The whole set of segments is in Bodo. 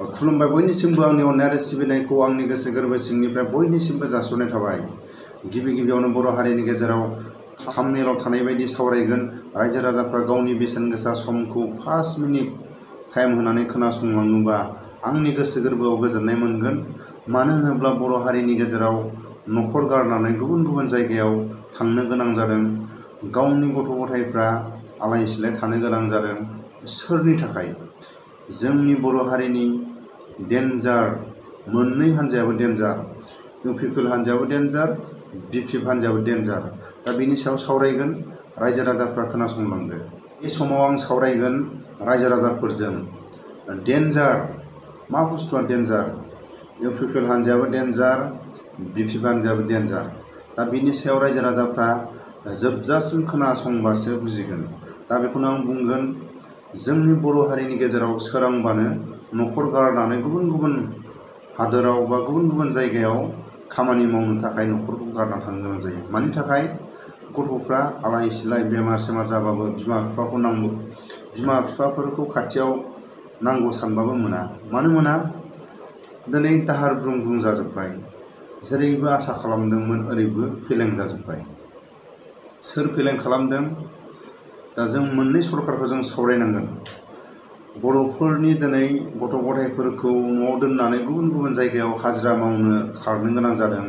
खुलुमबाय बयनिसिमबो आंनि अननाय आरो सिबिनायखौ आंनि गोसो गोरबो सिंनिफ्राय बयनिसिमबो जासिहरनाय थाबाय। गिबियावनो बर' हारिनि गेजेराव थामनेलाव थानाय बायदि सावरायगोन। रायजो राजाफ्रा गावनि बेसेन गोसा समखौ 5 मिनिट टाइम होनानै खोनासंलाङोबा आंनि गोसो गोरबोआव गोजोननाय मोनगोन। मानो होनोब्ला बर' हारिनि गेजेराव न'खर गारनानै गुबुन गुबुन जायगायाव थांनो गोनां जादों। गावनि गथ' गथायफ्रा आलाय सिलाय थानो गोनां जादों। सोरनि थाखाय? जोंनि बर' हारिनि डेन्जार मोननै हान्जायाबो डेन्जार। UPPL हान्जायाबो डेन्जार, BPF हान्जायाबो डेन्जार। दा बेनि सायाव सावरायगोन। रायजो राजाफ्रा खोनासंलांदो। बे समाव आं सावरायगोन रायजो राजाफोरजों डेन्जार मा बुस्थुआ डेन्जार। UPPL हान्जायाबो डेन्जार, BPF हान्जायाबो डेन्जार। दा बेनि सायाव रायजो राजाफ्रा जोबजासिम खोनासंबासो बुजिगोन। दा बेखौनो आं बुंगोन। जोंनि बर' हारिनि गेजेराव सोरांबानो न'खर गारनानै गुबुन गुबुन हादोराव बा गुबुन गुबुन जायगायाव खामानि मावनो थाखाय न'खरखौ गारना थांनो गोनां जायो। मानि थाखाय? गथ'फ्रा आलाय सिलाय बेमार सेमार जाबाबो बिमा बिफाखौ नांगौ। बिमा बिफाफोरखौ खाथियाव नांगौ सानबाबो मोना। मानो मोना? दिनै दाहार ब्रुं ब्रुं जाजोब्बाय। जेरैबो आसा खालामदोंमोन ओरैबो फेलें जाजोब्बाय। सोर फेलें खालामदों? दा जों मोननै सरकारखौ जों सावरायनांगोन। बर'फोरनि दिनै गथ' गथायफोरखौ न'आव दोननानै गुबुन गुबुन जायगायाव हाजिरा मावनो खारनो गोनां जादों।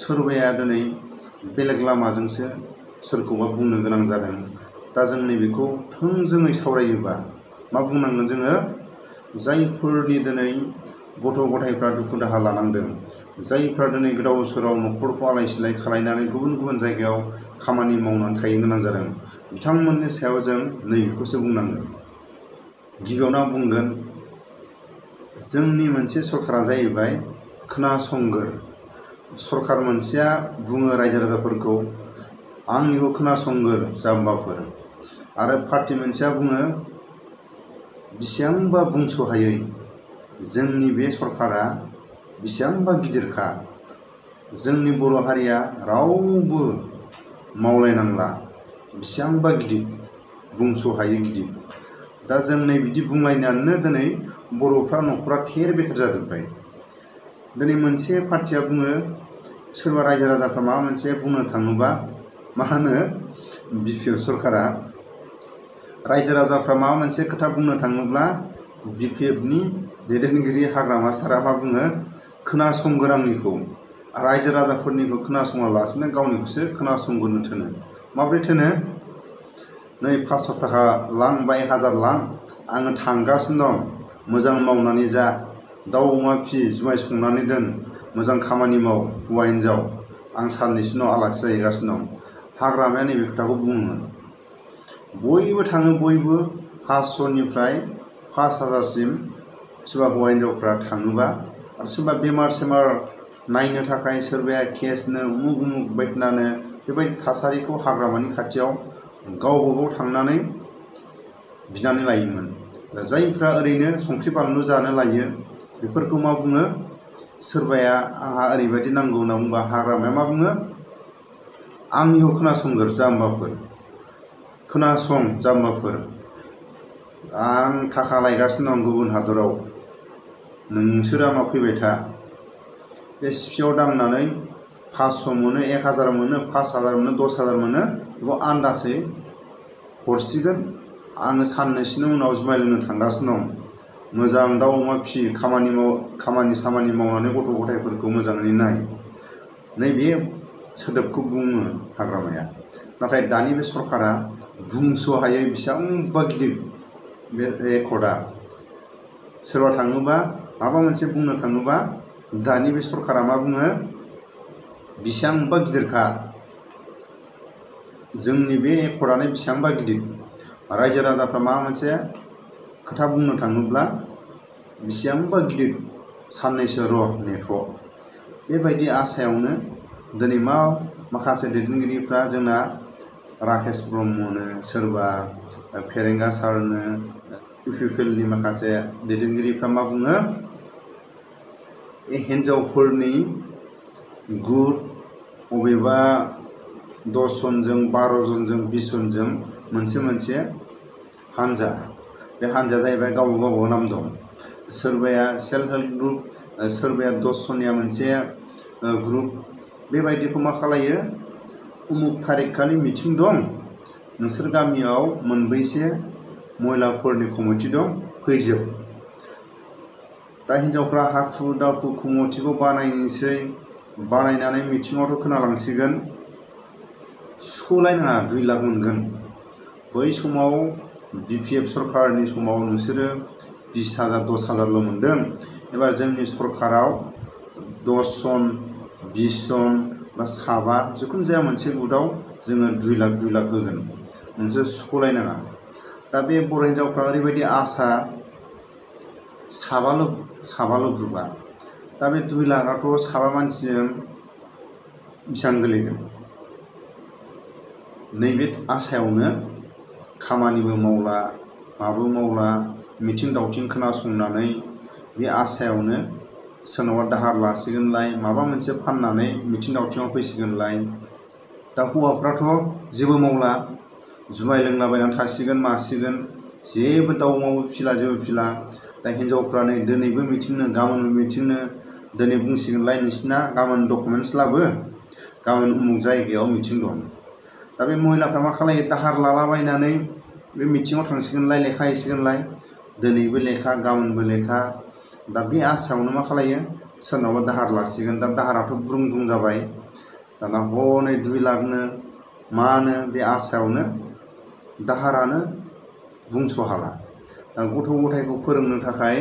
सोरबाया दिनै बेलेग लामाजोंसो सोरखौबा बुंनो गोनां जादों। दा जों नैबेखौ थोंजोङै सावरायोबा मा बुंनांगोन जोङो? जायफोरनि दिनै गथ' गथायफ्रा दुखु दाहा लानांदों, जायफ्रा दिनै गोदाव सोराव न'खरखौ आलाय सिलाय खालायनानै गुबुन गुबुन जायगायाव खामानि मावनानै थाहैनो गोनां जादों, बिथांमोननि सायाव जों नैबेखौसो बुंनांगोन। गिबियावनो आं बुंगोन, जोंनि मोनसे सरकारा जाहैबाय खोनासंगोर सरकार। मोनसेया बुङो रायजो राजाफोरखौ आंनिखौ खोनासंगोर जाम्बाफोर। आरो पार्टि मोनसेया बुङो बेसेबांबा बुंस'हायै जोंनि बे सरकारा बेसेबांबा गिदिरखा, जोंनि बर' हारिया रावबो मावलायनांला, बेसेबांबा गिदिर, बुंस'हायै गिदिर। दा जों नै बिदि बुंलायनानैनो दिनै बर'फ्रा न'खरा थेर बेथेर जाजोब्बाय। दिनै मोनसे पार्टिया बुङो, सोरबा रायजो राजाफ्रा माबा मोनसे बुंनो थाङोबा मा होनो बिपिएफ सरकारा, रायजो राजाफ्रा माबा मोनसे खोथा बुंनो थाङोब्ला बिपिएफनि दैदेनगिरि हाग्रामा सारा मा बुङो? खोनासंगोर आंनिखौ। रायजो राजाफोरनिखौ खोनासङालासिनो गावनिखौसो खोनासंगोरनो थोनो। माब्रै थोनो? नै 500 थाखा लां बा 1000 लां, आङो थांगासिनो दं, मोजां मावनानै जा, दाउ अमा फि, जुमाय संनानै दोन, मोजां खामानि माव हौवा हिन्जाव, आं साननैसो उनाव आलासि जाहैगासिनो दं। हाग्रामाया नैबे खोथाखौ बुङोमोन। बयबो थाङो, बयबो 500निफ्राय 5000सिम सोरबा हौवा हिन्जावफ्रा थाङोबा, आरो सोरबा बेमार सेमार नायनो थाखाय, सोरबाया केसनो उमुक उमुक बायदिनानो, बेबायदि थासारिखौ हाग्रामानि खाथियाव गावबा गाव थांनानै बिनानै लायोमोन। जायफ्रा ओरैनो संख्रि बानलु जानो लायो बेफोरखौ मा बुङो? सोरबाया आंहा ओरैबायदि नांगौ होनना बुंबा हाग्रामाया मा बुङो? आंनिखौ खोनासंगोर जाम्बाफोर, खोनासं जाम्बाफोर, आं थाखा लायगासिनो दं गुबुन हादराव, नोंसोर आंनाव फैबाय था। बे सिफियाव दांनानै 500 मोनो, 1000 मोनो, 5000 मोनो, 10000 मोनो, बेखौ आन्दासै हरसिगोन। आङो साननैसोनि उनाव जुमाय लोंनो थांगासिनो दं, मोजां दाउ अमा फि, खामानि सामानि मावनानै गथ' गथायफोरखौ मोजाङै नाय। नैबे सोदोबखौ बुङो हाग्रामाया। नाथाय दानि बे सरकारा बुंस'हायै बेसेबांबा गिदिर बे एकर्डआ। सोरबा थाङोबा माबा मोनसे बुंनो थाङोबा दानि बे सरकारा मा बुङो? बेसेबांबा गिदिरखा, जोंनि बे एकर्डआनो बेसेबांबा गिदिर। रायजो राजाफ्रा माबा मोनसे खोथा बुंनो थाङोब्ला बेसेबांबा गिदिर, साननैसो र' नेथ'। बेबायदि आसायावनो दिनै माखासे दैदेनगिरिफ्रा जोंना राकेश ब्रह्मनो, सोरबा फेरेंगा सारनो, इउपिपिएलनि माखासे दैदेनगिरिफ्रा मा बुङो? हिन्जावफोरनि गुट बबेबा 10 जनजों 12 जनजों 20 जनजों मोनसे हान्जा। बे हान्जाया जाहैबाय गावबा गाव नाम दं। सोरबाया सेल्फ हेल्प ग्रुप, सोरबाया 10 जनिया मोनसे ग्रुप। बेबायदिखौ मा खालायो, उमुक थारिखखालि मिथिं दं, नोंसोर गामियाव मोनबैसे महिलाफोरनि कमिटि दं, फैजोब। दा हिन्जावफ्रा हाखु दाखु कमिटिखौ बानायनोसै, बानायनानै मिथिङावथ' खोनालांसिगोन, सुख'लायनाङा 2 लाख मोनगोन। बै समाव BPF सरकारनि समाव नोंसोरो 20,000 10,000ल' मोनदों। एबार जोंनि सरकाराव 10 जन 20 जन बा साबा जिखुनु जाया मोनसे गुटआव जोङो 2 लाख होगोन, नोंसोर सुख'लायनाङा। दा बे बर' हिन्जावफ्रा ओरैबायदि आसा, साबाल' ग्रुपआ। दा बे 2 लाखआथ' साबा मानसिजों बेसेबां गोलैगोन? नैबे आसायावनो खामानिबो मावला, माबो मावला, मिथिं दावथिं खोनासंनानै बे आसायावनो सोरनावबा दाहार लासिगोनलाय, माबा मोनसे फाननानै मिथिं दावथिङाव फैसिगोनलाय। दा हौवाफ्राथ' जेबो मावला, जुमाय लोंलाबायनानै थासिगोन मासिगोन, जेबो दाउ अमाबो फिला, जेबो फिला। दा हिन्जावफ्रा नै दिनैबो मिथिंनो, गाबोनबो मिथिंनो, दिनै बुंसिगोनलाय नोंसिना गाबोन डकुमेन्टस लाबो, गाबोन उमुक जायगायाव मिथिं दं। दा बे महिलाफ्रा मा खालायो, दाहार लालाबायनानै बे मिथिङाव थांसिगोनलाय, लेखा हैसिगोनलाय, दिनैबो लेखा गाबोनबो लेखा। दा बे आसायावनो मा खालायो, सोरनावबा दाहार लासिगोन। दा दाहाराथ' ब्रुं ब्रुं जाबाय। दाना हनै 2 लाखनो मानो बे आसायावनो दाहारानो बुंस' हाला। दा गथ' गथायखौ फोरोंनो थाखाय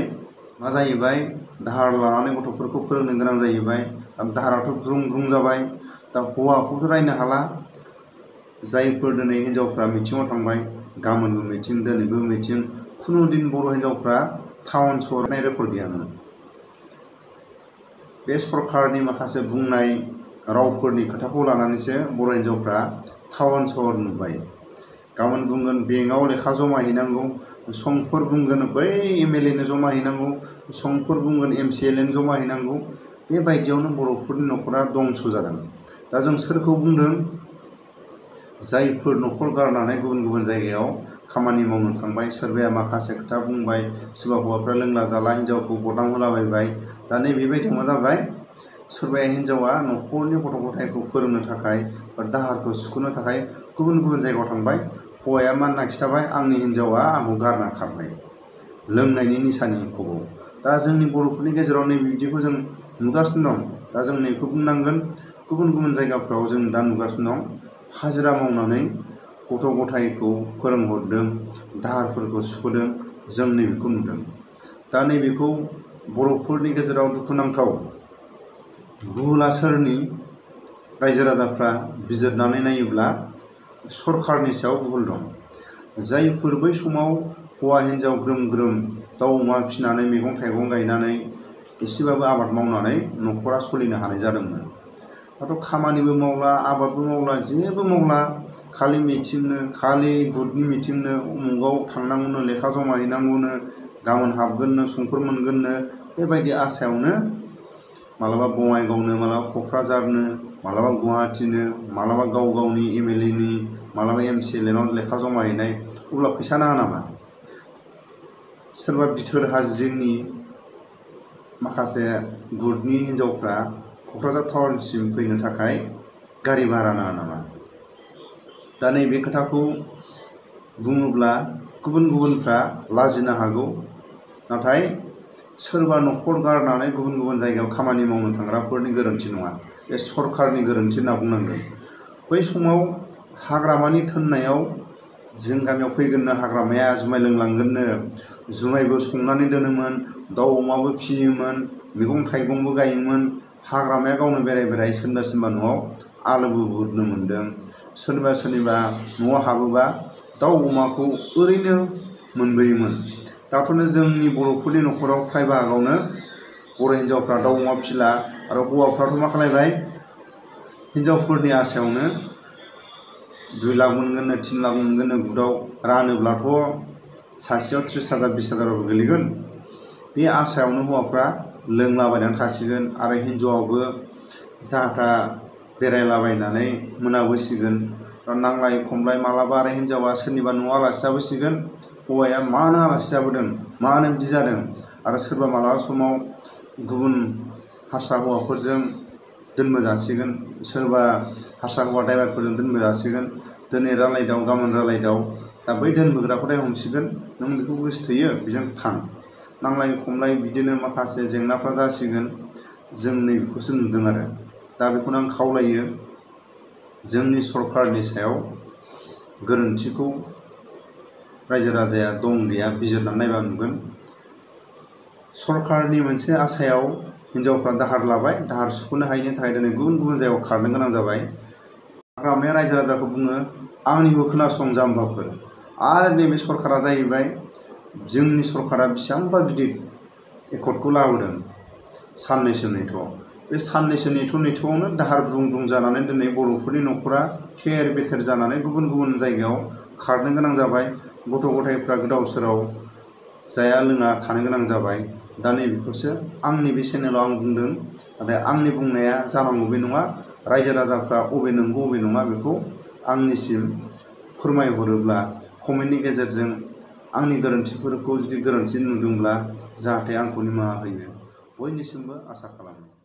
मा जाहैबाय, दाहार लानानै गथ'फोरखौ फोरोंनो गोनां जाहैबाय। दा दाहाराथ' ब्रुं ब्रुं जाबाय। दा हौवाखौथ' रायनो हाला। जायफोर दिनै हिन्जावफ्रा मिथिङाव थांबाय, गाबोनबो मिथिं, दिनैबो मिथिं, खुनु दिन बर' हिन्जावफ्रा टाउन सहर नाय रेकर्ड गैयामोन। बे सरकारनि माखासे बुंनाय रावफोरनि खोथाखौ लानानैसो बर' हिन्जावफ्रा टाउन सहर नुबाय। गाबोन बुंगोन बेंकआव लेखा जमा हैनांगौ, समफोर बुंगोन बै MLA नो जमा हैनांगौ, समफोर बुंगोन MCLA नो जमा हैनांगौ। बेबायदियावनो बर'फोरनि न'खरा दंस' जादों। दा जों सोरखौ बुंदों? जायफोर न'खर गारनानै गुबुन गुबुन जायगायाव खामानि मावनो थांबाय, सोरबाया माखासे खोथा बुंबाय, सोरबा हौवाफ्रा लोंला जाला हिन्जावखौ बदाम होलाबायबाय। दा नैबेबायदियाव मा जाबाय, सोरबाया हिन्जावा न'खरनि गथ' गथायखौ फोरोंनो थाखाय बा दाहारखौ सुख'नो थाखाय गुबुन गुबुन जायगायाव थांबाय। हौवाया मानना खिथाबाय, आंनि हिन्जावा आंखौ गारना खारबाय लोंनायनि निसानि खबाव। दा जोंनि बर'फोरनि गेजेराव नैबिदिखौ जों नुगासिनो दं। दा जों नैखौ बुंनांगोन, गुबुन गुबुन जायगाफ्राव जों दा नुगासिनो दं, हाजिरा मावनानै गथ' गथायखौ फोरोंहरदों, दाहारफोरखौ सुख'दों, जों नैबेखौ नुदों। दा नैबेखौ बर'फोरनि गेजेराव दुखुनांथाव। भुला सोरनि? रायजो राजाफ्रा बिजिरनानै नायोब्ला सरकारनि सायाव भुल दं। जायफोर बै समाव हौवा हिन्जाव ग्रोम ग्रोम दाउ अमा फिसिनानै मैगं थाइगं गायनानै एसेबाबो आबाद मावनानै न'खरा सोलिनो हानाय जादोंमोन। दाथ' खामानिबो मावला, आबादबो मावला, जेबो मावला, खालि मिथिंनो, खालि गुटनि मिथिंनो, उमुगाव थांनांगौनो, लेखा जमा हैनांगौनो, गाबोन हाबगोननो, समफोर मोनगोननो। बेबायदि आसायावनो मालाबा बङाइगावनो, मालाबा क'क्राझारनो, मालाबा गुवाहाटीनो, मालाबा गाव गावनि MLA नि, मालाबा MCLA नाव लेखा जमा हैनाय। अब्ला फैसा नाङा नामा? सोरबा बिथोर हाजोनि माखासे गुटनि हिन्जावफ्रा क'क्राझार टाउनसिम फैनो थाखाय गारि भारा नाङा नामा? दा नैबे खोथाखौ बुङोब्ला गुबुन गुबुनफ्रा लाजिनो हागौ। नाथाय सोरबा न'खर गारनानै गुबुन गुबुन जायगायाव खामानि मावनो थांग्राफोरनि गोरोन्थि नङा, बे सरकारनि गोरोन्थि होनना बुंनांगोन। बै समाव हाग्रामानि थोननायाव जों गामियाव फैगोननो, हाग्रामाया जुमाय लोंलांगोननो, जुमायबो संनानै दोनोमोन, दाउ अमाबो फियोमोन, मैगं थाइगंबो गायोमोन। हाग्रामाया गावनो बेराय बेराय सोरनिबा सोरनिबा न'आव आलुबो बुरनो मोन्दों। सोरनिबा सोरनिबा न'आव हाबोबा दाउ अमाखौ ओरैनो मोनबोयोमोन। दाथ' जोंनि बर'फोरनि न'खराव फ्राय बाहागावनो बर' हिन्जावफ्रा दाउ अमा फिला, आरो हौवाफ्राथ' मा खालायबाय, हिन्जावफोरनि आसायावनो 2 लाख मोनगोननो, 3 लाख मोनगोननो गुटआव रानोब्लाथ' सासेयाव 30,000 20,000 गोलैगोन। बे आसायावनो हौवाफ्रा लोंलाबायनानै थासिगोन, आरो हिन्जावाबो जाहाथा बेरायलाबायनानै मोनाबोसिगोन। नांलाय खमलाय मालाबा आरो हिन्जावा सोरनिबा न'आव आलासि जाबोसिगोन, हौवाया मानो आलासि जाबोदों, मानो बिदि जादों, आरो सोरबा मालाबा समाव गुबुन हारसा हौवाफोरजों दोनबोजासिगोन, सोरबा हारसा हौवा ड्राइभारफोरजों दोनबोजासिगोन। दिनै रायलायदाव गाबोन रायलायदाव, दा बै दोनबोग्राखौ हमसिगोन, नों बेखौ गोसोथोयो बेजों थां, नांलाय खमलाय बिदिनो माखासे जेंनाफ्रा जासिगोन। जों नैबेखौसो नुदों आरो दा बेखौनो आं खावलायो, जोंनि सरकारनि सायाव गोरोन्थिखौ रायजो राजाया दं गैया बिजिरनानै नायबा नुगोन। सरकारनि मोनसे आसायाव हिनजावफ्रा दाहार लाबाय, दाहार सुख'नो हायिनि थाखाय दिनै गुबुन गुबुन जायगायाव खारनो गोनां जाबाय। हाग्रामाया रायजो राजाखौ बुङो आंनिखौ खोनासं जाम्बाफोर। आरो नैबे सरकारा जाहैबाय, जोंनि सरकारा बेसेबांबा गिदिर एकर्डखौ लाबोदों साननैसो नेथ'। बे साननैसो नेथ'आवनो दाहार ब्रुं ब्रुं जानानै दिनै बर'फोरनि न'खरा थेर बेथेर जानानै गुबुन गुबुन जायगायाव खारनो गोनां जाबाय। गथ' गथायफ्रा गोदाव सोराव जाया लोङा थानो गोनां जाबाय। दा नैबेखौसो आंनि बे चेनेलाव आं बुंदों, नाथाय आंनि बुंनाया जानांगौ बे नङा। रायजो राजाफ्रा अबे नंगौ अबे नङा बेखौ आंनिसिम फोरमायहरोब्ला कमेन्टनि गेजेरजों आंनि गोरोन्थिफोरखौ जुदि गोरोन्थि नुदोंब्ला जाहाथे आंखौ निमाहा होयो, बयनिसिमबो आसा खालामो।